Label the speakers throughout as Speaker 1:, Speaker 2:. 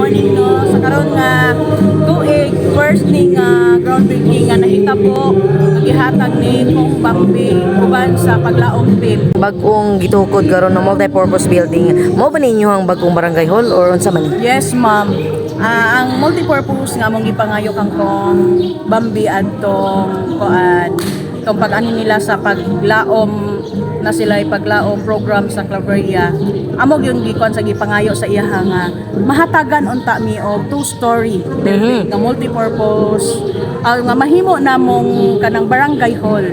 Speaker 1: Morning, no. Sa karon nga tuig, first ni nga groundbreaking nga nahitabo nga gihatag ni Kong Bambi uban sa Paglaom team.
Speaker 2: Bag-ong gitukod karon ng multi-purpose building. Mao ba ninyo ang bag-ong barangay hall or unsa man?
Speaker 1: Yes, ma'am. Ang multipurpose nga among gipangayo kang Kong Bambi adtong kuan tong pag-ani nila sa Paglaom na sila ay Paglaom program sa Claveria, amo yung gikuan sa gipangayo sa iyaha nga mahatagan unta mi og two-story building nga multipurpose, nga mahimo namong kanang barangay hall.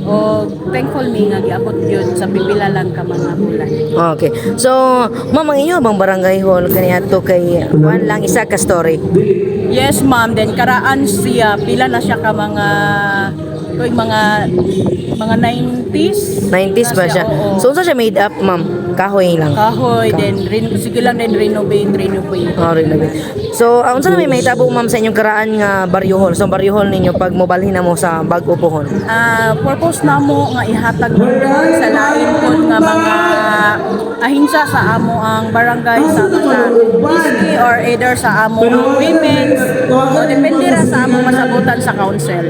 Speaker 1: O thankful mi nga giabot yun sa pipila lang ka mga bulan.
Speaker 2: Okay. So, ma'am, ang inyo bang barangay hall kaniadto kay one lang, isa ka story?
Speaker 1: Yes, ma'am. Then karaan siya, pila na siya ka mga tuig, mga 90s.
Speaker 2: 90s ba
Speaker 1: Na
Speaker 2: siya?
Speaker 1: Oo.
Speaker 2: So, unsa siya made up, ma'am? Kahoy lang?
Speaker 1: Kahoy, then sige lang, then renovate, renovate.
Speaker 2: Oh, renovate. So, unsa na may mahitabo, ma'am, sa inyong karaan nga barrio hall? So, ang barrio hall ninyo pag mobalhin na mo sa bag-o pohon?
Speaker 1: Purpose namo nga ihatag sa lain pod nga mga ahinsya sa amo ang barangay, sa mga SK or either sa amo ang women's o depende ra sa among masagutan sa council.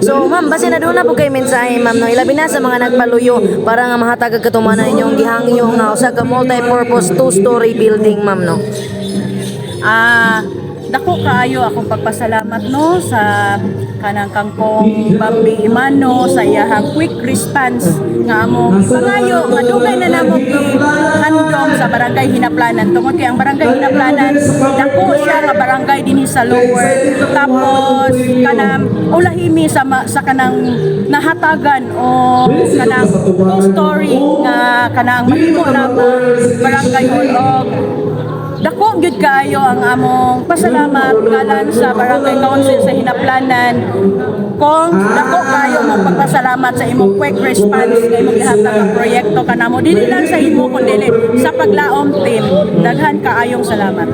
Speaker 2: So, ma'am, base na doon na po kay mensahe, ma'am, no? Ilabi na sa mga nagpaluyo para nga mahatag ang katumanan inyong gihangyo nga usa ka multi-purpose two-story building, ma'am, no?
Speaker 1: Dako kaayo akong pagpasalamat, no, sa kanang kangkong Bambi Imano sa iyahang quick response nga among ipangayo nga dugay na namo gihandom sa Barangay Hinaplanan, tungod kay ang Barangay Hinaplanan, dako siya nga barangay dinhi sa lower, tapos kanang ulahimi sa kanang nahatagan o kanang two story nga kanang mahimo na barangay hall. Og dako gyud kaayo ang among pasalamat ngalan sa Barangay Council sa Hinaplanan. Kung dako kaayo mong pagpasalamat sa imong quick response nga imong gihatag ang proyekto kanamo, dili lang sa imo kundi sa Paglaom team. Daghan kaayong salamat.